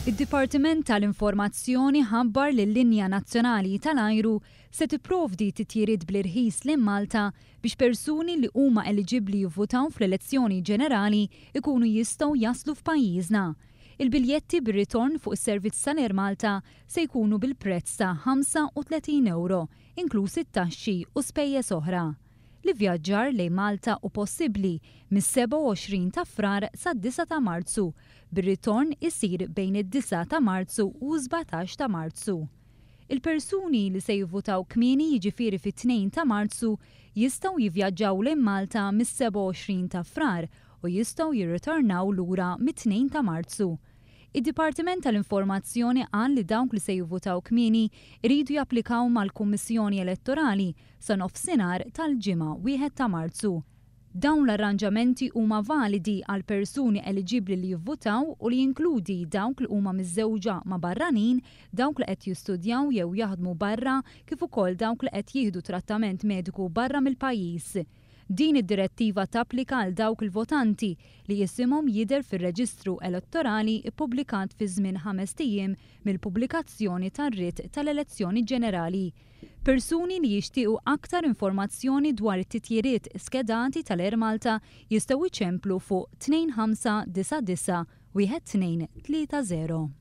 Id-Dipartiment tal-Informazzjoni ħabbar li l-linja nazzjonali tal-ajru se tipprovdi titjiriet bl-irħis lejn Malta biex persuni li huma eliġibbli jivvutaw fl-elezzjoni ġenerali jkunu jistgħu jaslu f'pajjiżna. Il-biljetti bir-ritorn fuq is-servizz tal-Air Malta se jkunu bil-prezz ta' 35 ewro, inkluż it-taxxi u spejjeż oħra. L-ivvjaġġar lejn Malta hu possibbli mis-27 ta' Frar sad-disgħa ta' Marzu, bir-ritorn isir bejn id-disgħa ta' Marzu u s-17 ta' Marzu. Il-persuni li se jivvutaw kmieni jiġifieri fit-tnejn ta' Marzu jistgħu jivvjaġġaw lejn Malta mis-27 ta' Frar u jistgħu jirritornaw lura mit-tnejn ta' Marzu. Id-Dipartiment tal-Informazzjoni qal li dawk li se jivvutaw kmieni jridu japplikaw mal-Kummissjoni Elettorali sa nofsinhar tal-Ġimgħa wieħed ta' Marzu. Dawn l-arranġamenti huma validi għal persuni eliġibbli li jivvutaw u li jinkludi dawk li huma miżżewġa ma' barranin, dawk li qed jistudjaw jew jaħdmu barra kif ukoll dawk li qed jieħdu trattament mediku barra mill-pajjiż. Din id-direttiva tapplika għal dawk il-votanti li isimhom jidher fir-reġistru elettorali ppubblikat fi żmien ħamest ijiem mill-pubblikazzjoni tar-writ tal-elezzjoni ġenerali. Persuni li jixtiequ aktar informazzjoni dwar it-titjiriet skedati tal-Air Malta jistgħu jċemplu fuq 2599 1230.